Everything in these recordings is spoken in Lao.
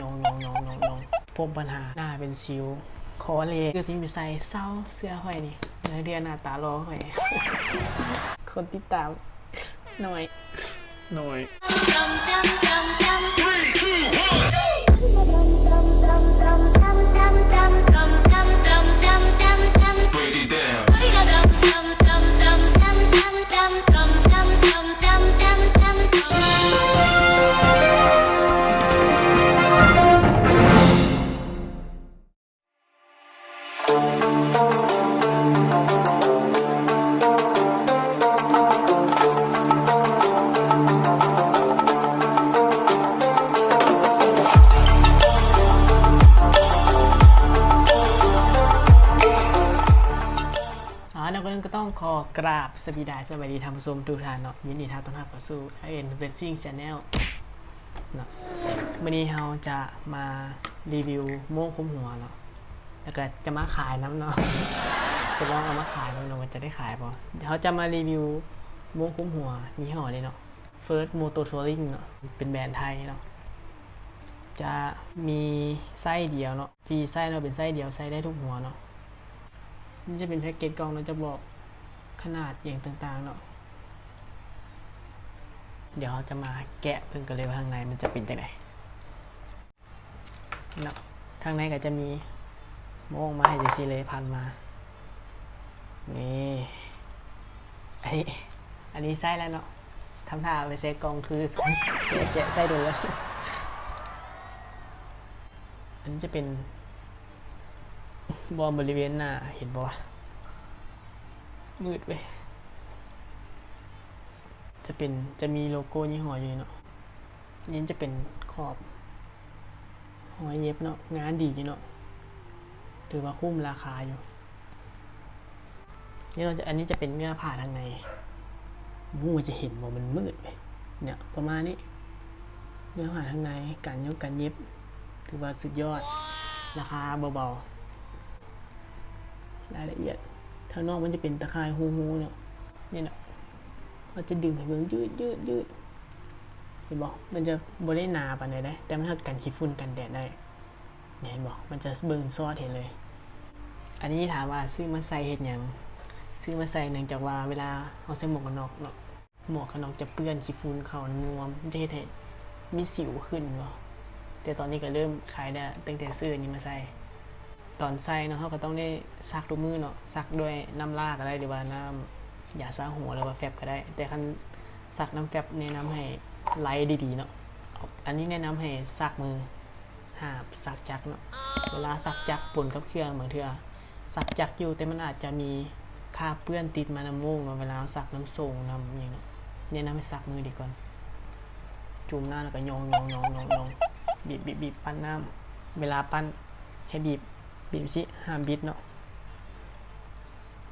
ຍ້ອງໆໆໆໆ ພົມບັນຫາ ໜ້າເປັນສິວ ຄໍເລ ເກືອບຊິໄປໃສ່ເຊົາ ເຊື່ອຂ້ອຍນີ້ ເລື່ອງໜ້າຕາຫຼໍ່ຂ້ອຍ ຄົນຕິດຕາມໜ້ອຍ ໜ້ອຍ. Break it down. ອ່າ ແລ້ວກໍຕ້ອງຂໍກາບສະບາຍດີ ສະບາຍດີທ່ານຜູ້ຊົມທຸກທ່ານເນາະ ຍິນດີຕ້ອນຮັບເຂົ້າສູ່ ເອັນ Racing Channel ເນາະ. ມື້ນີ້ເຮົາຈະມາຣີວິວໂມ່ງຄຸມຫົວເນາະ ແລ້ວກໍຈະມາຂາຍນຳເນາະ ຈະລອງເອົາມາຂາຍເບິ່ງເນາະວ່າຈະໄດ້ຂາຍບໍ່. ເຮົາຈະມາຣີວິວໂມ່ງຄຸມຫົວຍີ່ຫໍ້ນີ້ເນາະ First Moto Touring ເນາະ ເປັນແບຣນໄທເນາະ ຈະມີໄຊດຽວເນາະ ຟຣີໄຊເນາະ ເປັນໄຊດຽວ ໃສ່ໄດ້ທຸກຫົວເນາະ. ນີ້ຈະເປັນແພັກເກັດກ່ອງເນາະ ຈະບອກຂະໜາດຫຍັງຕ່າງໆເນາະ. ດຽວເຮົາຈະມາແກະເບິ່ງກັນເລີຍວ່າຂ້າງໃນມັນຈະເປັນຈັ່ງໃດເນາະ. ທາງໃນກໍຈະມີໂມ່ງມາໃຫ້ຈັ່ງຊີ້ເລີຍ ພັນມາ ນີ້ ອັນນີ້ ອັນນີ້ໃສ່ແລ້ວເນາະ ທຳທ່າເອົາໄປໃສ່ກ່ອງຄື ແກະ ແກະໃສ່ໂດນແລ້ວ. ອັນນີ້ຈະເປັນ ບໍ່ ບໍລິເວນໜ້າ ເຫັນບໍ່ວະ ມືດເວີຍ. ຈະເປັນ ຈະມີໂລໂກ້ຍີ່ຫໍ້ຢູ່ນີ້ເນາະ. ນີ້ຈະເປັນຂອບຮອຍເຢັບເນາະ ງານດີຢູ່ເນາະ ຖືວ່າຄຸ້ມລາຄາຢູ່. ນີ້ເນາະ ອັນນີ້ຈະເປັນເນື້ອຜ້າທາງໃນ ບໍ່ຮູ້ວ່າຈະເຫັນບໍ່ ມັນມືດເວີຍ. ເນຍ ປະມານນີ້ ເນື້ອຜ້າທາງໃນ ການຍົກການເຢັບ ຖືວ່າສຸດຍອດ ລາຄາເບົາໆ. ລາຍລະອຽດ ທາງນອກມັນຈະເປັນຕາຂ່າຍຮູໆເນາະ. ນີ້ເນາະ ເຮົາຈະດຶງໃຫ້ເບິ່ງ ຍືດໆໆ ເຫັນບໍ່ ມັນຈະບໍ່ໄດ້ໜາປານໃດເດ້ ແຕ່ມັນຮັກກັນຂີ້ຝຸ່ນກັນແດດໄດ້. ເຫັນບໍ່ ມັນຈະເບິ່ງສອດເຫັນເລີຍ. ອັນນີ້ຖາມວ່າຊື້ມາໃສ່ເຮັດຫຍັງ? ຊື້ມາໃສ່ເນື່ອງຈາກວ່າເວລາເຮົາໃສ່ໝວກກັນນັອກເນາະ ໝວກກັນນັອກຈະເປື້ອນຂີ້ຝຸ່ນເຂົ້ານວມ ມັນຈະເຮັດໃຫ້ມີສິວຂຶ້ນເນາະ. ແຕ່ຕອນນີ້ກໍເລີ່ມຄາຍແລ້ວ ຕັ້ງແຕ່ຊື້ອັນນີ້ມາໃສ່. ຕອນໃສ່ເນາະ ເຮົາກໍຕ້ອງໄດ້ຊັກທຸກມື້ເນາະ ຊັກດ້ວຍນ້ຳລາກໍໄດ້ ຫຼືວ່ານ້ຳຢາຊາຫົວ ຫຼືວ່າແຟັບກໍໄດ້. ແຕ່ຄັນຊັກນ້ຳແຟັບ ແນະນຳໃຫ້ໄລ່ດີໆເນາະ. ອັນນີ້ແນະນຳໃຫ້ຊັກມື ຫ້າມຊັກຈັກເນາະ. ເວລາຊັກຈັກປົນກັບເຄື່ອງ ບາງເທື່ອຊັກຈັກຢູ່ ແຕ່ມັນອາດຈະມີຄາບເປື້ອນຕິດມານຳໂມ່ງເນາະ ເວລາເຮົາຊັກນຳໂສ້ງນຳຫຍັງເນາະ. ແນະນຳໃຫ້ຊັກມືດີກ່ອນ ຈຸ່ມນ້ຳແລ້ວກໍຍ້ອງໆໆໆ ບີບໆໆ ປັ່ນນ້ຳ. ເວລາປັ່ນໃຫ້ບີບ ບີບຊີ້ ຫ້າມບິດເນາະ.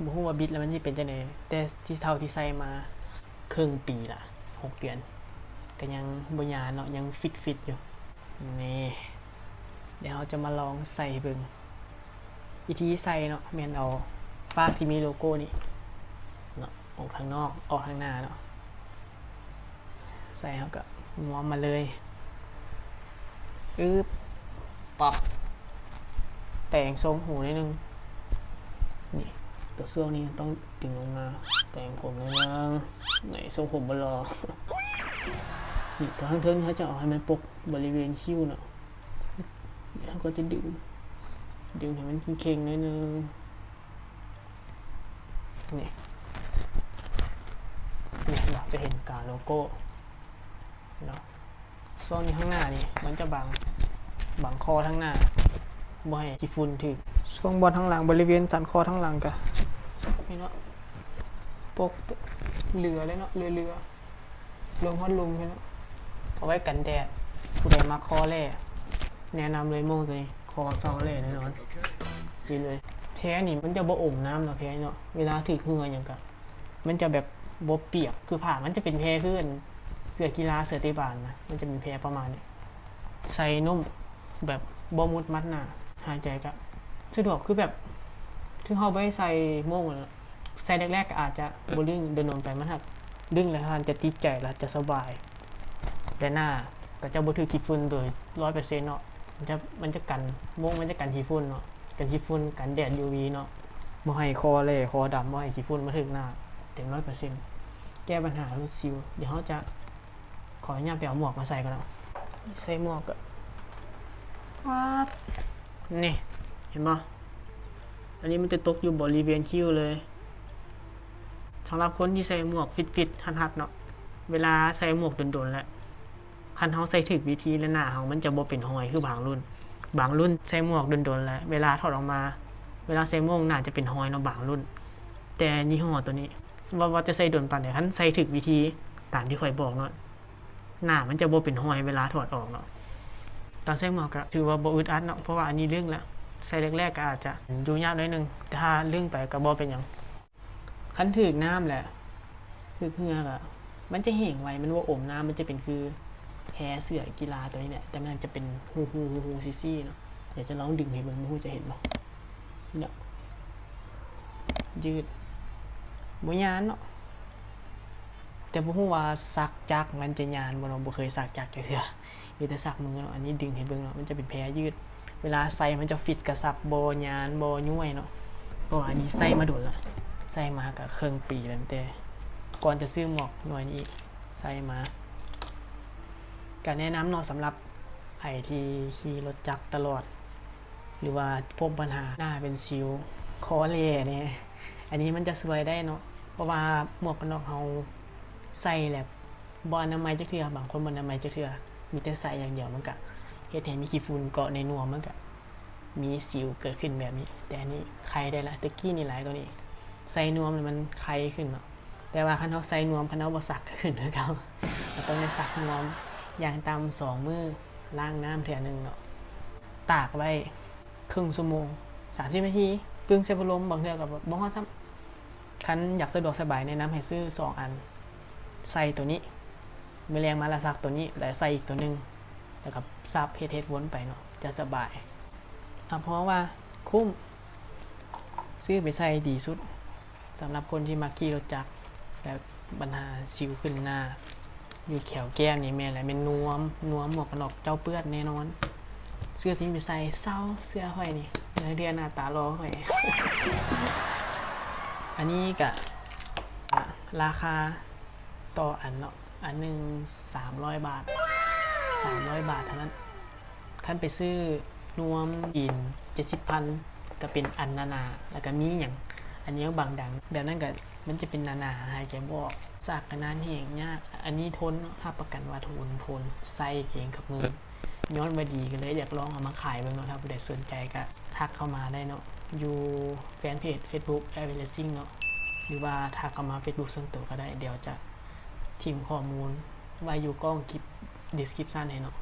ບໍ່ຮູ້ວ່າບິດແລ້ວມັນຊິເປັນຈັ່ງໃດ ແຕ່ທີ່ເທົ່າທີ່ໃສ່ມາເຄິ່ງປີລະ ຫົກເດືອນ ກໍຍັງບໍ່ຫຍາເນາະ ຍັງຟິດໆຢູ່. ນີ້ ດຽວເຮົາຈະມາລອງໃສ່ເບິ່ງ. ວິທີໃສ່ເນາະ ແມ່ນເອົາປາກທີ່ມີໂລໂກ້ນີ້ເນາະ ອອກທາງນອກ ອອກທາງໜ້າເນາະ. ໃສ່ ເຮົາກໍງວມມາເລີຍ ອຶບ ປັບ ແປງຊົງຫູໜ້ອຍໜຶ່ງ. ນີ້ ຕົວຊ່ວງນີ້ຕ້ອງດຶງລົງມາ ແປງຜົມໜ້ອຍໜຶ່ງ. ນີ້ ຊົງຜົມບໍ່ຫຼໍ່. ນີ້ ຕົວທາງເທິງນີ້ ເຮົາຈະເອົາໃຫ້ມັນປົກບໍລິເວນຄິ້ວເນາະ. ເຮົາກໍຈະດຶງ ດຶງໃຫ້ມັນເຄັ່ງໆໜ້ອຍໜຶ່ງ. ນີ້ ນີ້ເນາະ ຈະເຫັນກາໂລໂກ້ເນາະ. ຊ່ວງນີ້ ທາງໜ້ານີ້ ມັນຈະບັງ ບັງຄໍທາງໜ້າ ບໍ່ໃຫ້ຂີ້ຝຸ່ນຖືກ. ຊ່ວງບ່ອນທາງຫຼັງ ບໍລິເວນສັນຄໍທາງຫຼັງກະ ນີ້ເນາະ ປົກເຫຼືອເລີຍເນາະ ເຫຼືອໆ ລົງຮອດລຸ່ມເລີຍເນາະ. ເອົາໄວ້ກັນແດດ. ຜູ້ໃດມັກຄໍແຫຼ້ ແນະນຳເລີຍໂມ່ງໂຕນີ້ ຄໍຊອກແຫຼ້ແນ່ນອນ ຊີ້ເລີຍ. ແພນີ້ມັນຈະບໍ່ອົມນ້ຳເນາະ ແພນີ້ເນາະ ເວລາຖືກເຫື່ອຫຍັງກະ ມັນຈະແບບບໍ່ປຽກ ຄືຜ້າມັນຈະເປັນແພຄືອັນເສື້ອກິລາ ເສື້ອເຕະບານນະ ມັນຈະເປັນແພປະມານນີ້. ໃສ່ນຸ້ມ ແບບບໍ່ມຸດມັດໜ້າ ຫາຍໃຈກະສະດວກ ຄືແບບ ຄືເຮົາບໍ່ໄດ້ໃສ່ໂມ່ງ ໃສ່ແລກໆກໍອາດຈະບໍ່ລຶ້ງ ດົນໆໄປມັນຫາກດຶງແລ້ວທ່ານຈະຕິດໃຈ ແລ້ວຈະສະບາຍ ແລະ ໜ້າກໍຈະບໍ່ຖືກຂີ້ຝຸ່ນໂດຍຮ້ອຍເປີເຊັນເນາະ. ມັນຈະ ມັນຈະກັນ ໂມ່ງມັນຈະກັນຂີ້ຝຸ່ນເນາະ ກັນຂີ້ຝຸ່ນ ກັນແດດ ຢູວີ ເນາະ ບໍ່ໃຫ້ຄໍແຫຼ ຄໍດຳ ບໍ່ໃຫ້ຂີ້ຝຸ່ນມາຖືກໜ້າ ເຕັມຮ້ອຍເປີເຊັນ ແກ້ບັນຫາຫຼຸດສິວ. ດຽວເຮົາຈະ ຂໍອະນຸຍາດໄປເອົາໝວກມາໃສ່ກ່ອນເນາະ ໃສ່ໝວກກໍ ປາດ ນີ້ ເຫັນບໍ່? ອັນນີ້ມັນຈະຕົກຢູ່ບໍລິເວນຄິ້ວເລີຍ. ສຳລັບຄົນທີ່ໃສ່ໝວກຟິດໆ ຮັດໆ ເນາະ ເວລາໃສ່ໝວກດົນໆ ແລ້ວ ຄັນເຮົາໃສ່ຖືກວິທີແລ້ວ ໜ້າເຮົາມັນຈະບໍ່ເປັນຮອຍຄືບາງລຸ້ນ. ບາງລຸ້ນໃສ່ໝວກດົນໆ ແລ້ວ ເວລາຖອດອອກມາ ເວລາໃສ່ໂມ່ງໜ້າຈະເປັນຮອຍເນາະ ບາງລຸ້ນ. ແຕ່ຍີ່ຫໍ້ໂຕນີ້ ວ່າ ວ່າຈະໃສ່ດົນປານໃດ ຄັນໃສ່ຖືກວິທີຕາມທີ່ຂ້ອຍບອກເນາະ ໜ້າມັນຈະບໍ່ເປັນຮອຍເວລາຖອດອອກເນາະ. ຕອນໃສ່ໝວກກໍຖືວ່າບໍ່ອຶດອັດເນາະ ເພາະວ່າອັນນີ້ລຶ້ງແລ້ວ ໃສ່ແລກໆ ກໍອາດຈະຫຍຸ້ງຍາກໜ້ອຍໜຶ່ງ ແຕ່ຖ້າລຶ້ງໄປກໍບໍ່ເປັນຫຍັງ. ຄັນຖືກນ້ຳແຫຼະ ຖືກເຫື່ອກະ ມັນຈະແຫ້ງໄວ ມັນບໍ່ອົມນ້ຳ ມັນຈະເປັນຄືແພເສື້ອກິລາໂຕນີ້ແຫຼະ ແຕ່ມັນຈະເປັນຮູໆ ຊີ້ໆ ເນາະ. ດຽວຈະລອງດຶງໃຫ້ເບິ່ງ ບໍ່ຮູ້ຈະເຫັນບໍ່ ເນາະ ຍືດ ບໍ່ຍານເນາະ. ແຕ່ບໍ່ຮູ້ວ່າຊັກຈັກມັນຈະຍານບໍ່ເນາະ ບໍ່ເຄີຍຊັກຈັກຈັກເທື່ອ ມີແຕ່ຊັກມືເນາະ. ອັນນີ້ດຶງໃຫ້ເບິ່ງເນາະ ມັນຈະເປັນແພຍືດ ເວລາໃສ່ມັນຈະຟິດກະຊັບ ບໍ່ຍານ ບໍ່ຍ້ວຍເນາະ. ເພາະວ່າອັນນີ້ໃສ່ມາດົນລະ ໃສ່ມາກະເຄິ່ງປີແລ້ວ ແຕ່ກ່ອນຈະຊື້ໝວກໜ່ວຍນີ້ໃສ່ມາ. ກະແນະນຳເນາະ ສຳລັບໃຜທີ່ຂີ່ລົດຈັກຕະຫຼອດ ຫຼືວ່າພົບບັນຫາໜ້າເປັນສິວ ຄໍແຫຼແດ່ ອັນນີ້ມັນຈະຊ່ວຍໄດ້ເນາະ. ເພາະວ່າໝວກກັນນັອກເຮົາໃສ່ແລ້ວ ບໍ່ອະນາໄມຈັກເທື່ອ ບາງຄົນບໍ່ອະນາໄມຈັກເທື່ອ ມີແຕ່ໃສ່ຢ່າງດຽວ ມັນກະເຮັດໃຫ້ມີຂີ້ຝຸ່ນເກາະໃນນວມ ມັນກະມີສິວເກີດຂຶ້ນແບບນີ້. ແຕ່ອັນນີ້ໄຄໄດ້ລະ ແຕ່ກີ້ນີ້ຫຼາຍກວ່ານີ້ ໃສ່ນວມແລ້ວມັນໄຄຂຶ້ນເນາະ. ແຕ່ວ່າຄັນເຮົາໃສ່ນວມ ຄັນເຮົາບໍ່ຊັກກໍຂຶ້ນຄືເກົ່າ ກໍຕ້ອງໄດ້ຊັກນວມຢ່າງຕ່ຳສອງມື້ ລ້າງນ້ຳເທື່ອໜຶ່ງເນາະ ຕາກໄວ້ ເຄິ່ງຊົ່ວໂມງ ສາມສິບນາທີ ປຶ້ງໃສ່ພັດລົມ ບາງເທື່ອກໍບໍ່ຮອດຊ້ຳ. ຄັນຢາກສະດວກສະບາຍ ແນະນຳໃຫ້ຊື້ສອງອັນ ໃສ່ໂຕນີ້ ມື້ແລງມາລະຊັກໂຕນີ້ ແລ້ວໃສ່ອີກໂຕໜຶ່ງ ແລ້ວກໍສັບ ເຮັດ ເຮັດວົນໄປເນາະ ຈະສະບາຍ. ຮັບຮອງວ່າຄຸ້ມ ຊື້ໄປໃສ່ດີສຸດ ສຳລັບຄົນທີ່ມັກຂີ່ລົດຈັກ ແລະ ບັນຫາສິວຂຶ້ນໜ້າ ຢູ່ແຖວແກ້ມນີ້ແມ່ນແຫຼະ ແມ່ນນວມ ນວມໝວກກັນນັອກເຈົ້າເປື້ອນແນ່ນອນ. ເຊື່ອທີ່ໄປໃສ່ ເຊົາ ເຊື່ອຂ້ອຍນີ້ ເທື່ອໜ້າຕາຫຼໍ່ຂ້ອຍ. ອັນນີ້ກະ ອາ ລາຄາຕໍ່ອັນເນາະ ອັນໜຶ່ງສາມຮ້ອຍບາດ ສາມຮ້ອຍບາດເທົ່ານັ້ນ. ຄັນໄປຊື້ນວມຈີນເຈັດສິບພັນ ກະເປັນອັນໜາໆ ແລ້ວກະມີຫຍັງ ອັນໜຽວບາງດັງ ແບບນັ້ນກະມັນຈະເປັນໜາໆ ຫາຍໃຈບໍ່ອອກ ຊັກກະໜານແຫ້ງຍາກ. ອັນນີ້ທົນເນາະ ຮັບປະກັນວ່າທົນ ທົນ ໃສ່ເອງກັບມື ຍ້ອນວ່າດີກໍເລີຍຢາກລອງເອົາມາຂາຍເບິ່ງເນາະ. ຖ້າຜູ້ໃດສົນໃຈກະທັກເຂົ້າມາໄດ້ເນາະ ຢູ່ແຟນເພຈເຟສບຸກ ແອລວີເຣຊິງ ເນາະ ຫຼືວ່າທັກເຂົ້າມາເຟສບຸກສ່ວນໂຕກໍໄດ້ ດຽວຈະຖິ້ມຂໍ້ມູນໄວ້ຢູ່ກ້ອງຄລິບ ເດສຄຣິບຊັນ ໃຫ້ເນາະ.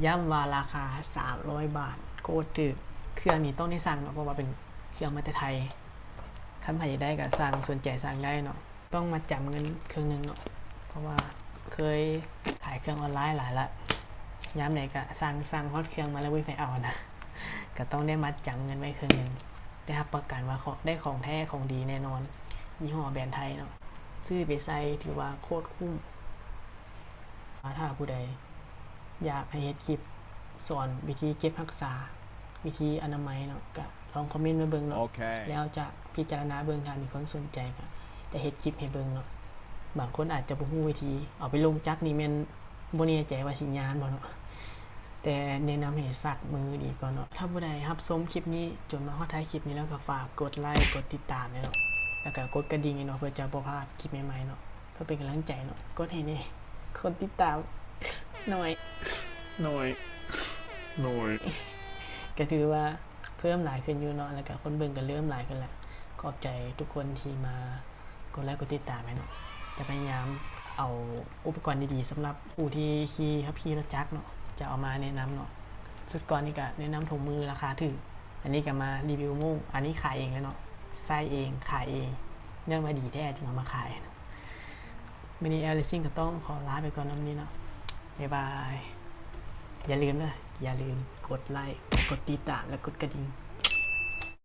ຢ້ຳວ່າລາຄາສາມຮ້ອຍບາດ ໂຄດຖືກ. ເຄື່ອງນີ້ຕ້ອງໄດ້ສັ່ງເນາະ ເພາະວ່າເປັນເຄື່ອງມາແຕ່ໄທ. ຄັນໃຜຢາກໄດ້ກະສັ່ງ ສົນໃຈສັ່ງໄດ້ເນາະ ຕ້ອງມັດຈຳເງິນເຄິ່ງໜຶ່ງເນາະ ເພາະວ່າເຄີຍຂາຍເຄື່ອງອອນລາຍຫຼາຍລະ ຍາມໃດກະສັ່ງ ສັ່ງຮອດເຄື່ອງມາແລ້ວບໍ່ມີໃຜເອົານະ ກະຕ້ອງໄດ້ມັດຈຳເງິນໄວ້ເຄິ່ງໜຶ່ງ. ແຕ່ຮັບປະກັນວ່າ ຂອງ ໄດ້ຂອງແທ້ຂອງດີແນ່ນອນ ຍີ່ຫໍ້ແບຣນໄທເນາະ. ຊື້ໄປໃສ່ຖືວ່າໂຄດຄຸ້ມ. ຖ້າຜູ້ໃດຢາກໃຫ້ເຮັດຄລິບສອນວິທີເກັບຮັກສາ ວິທີອະນາໄມເນາະ ກະລອງຄອມເມັນມາເບິ່ງເນາະ ແລ້ວຈະພິຈາລະນາເບິ່ງ ຖ້າມີຄົນສົນໃຈກະຈະເຮັດຄລິບໃຫ້ເບິ່ງເນາະ. ບາງຄົນອາດຈະບໍ່ຮູ້ວິທີ ເອົາໄປລົງຈັກນີ້ແມ່ນບໍ່ແນ່ໃຈວ່າຊິຍານບໍ່ເນາະ. ແຕ່ແນະນຳໃຫ້ຊັກມືດີກວ່າເນາະ. ຖ້າຜູ້ໃດຮັບຊົມຄລິບນີ້ຈົນມາຮອດທ້າຍຄລິບນີ້ແລ້ວ ກໍຝາກກົດໄລ ກົດຕິດຕາມແດ່ເນາະ ແລ້ວກໍກົດກະດິ່ງເນາະ ເພື່ອຈະບໍ່ພາດຄລິບໃໝ່ໆເນາະ ເພື່ອເປັນກຳລັງໃຈເນາະ. ກົດໃຫ້ແດ່ ຄົນຕິດຕາມໜ້ອຍ ໜ້ອຍ ໜ້ອຍ ກໍຖືວ່າເພີ່ມຫຼາຍຂຶ້ນຢູ່ເນາະ ແລ້ວກໍຄົນເບິ່ງກໍເລີ່ມຫຼາຍຂຶ້ນແລ້ວ. ຂອບໃຈທຸກຄົນທີ່ມາ ກົດໄລກົດຕິດຕາມໃຫ້ເນາະ. ຈະພະຍາຍາມເອົາອຸປະກອນດີໆ ສຳລັບຜູ້ທີ່ຂີ່ ຂັບຂີ່ລົດຈັກເນາະ ຈະເອົາມາແນະນຳເນາະ. ຊຸດກ່ອນນີ້ກະແນະນຳຖົງມືລາຄາຖືກ ອັນນີ້ກະມາຣີວິວໂມ່ງ ອັນນີ້ຂາຍເອງເລີຍເນາະ ໃຊ້ເອງ ຂາຍເອງ ຍ້ອນວ່າດີແທ້ຈຶ່ງເອົາມາຂາຍ. ມື້ນີ້ແອລເຣຊິງກະຕ້ອງຂໍລາໄປກ່ອນນຳນີ້ເນາະ ບາຍບາຍ. ຢ່າລືມເດີ ຢ່າລືມກົດໄລ ກົດຕິດຕາມ ແລະ ກົດກະດິ່ງ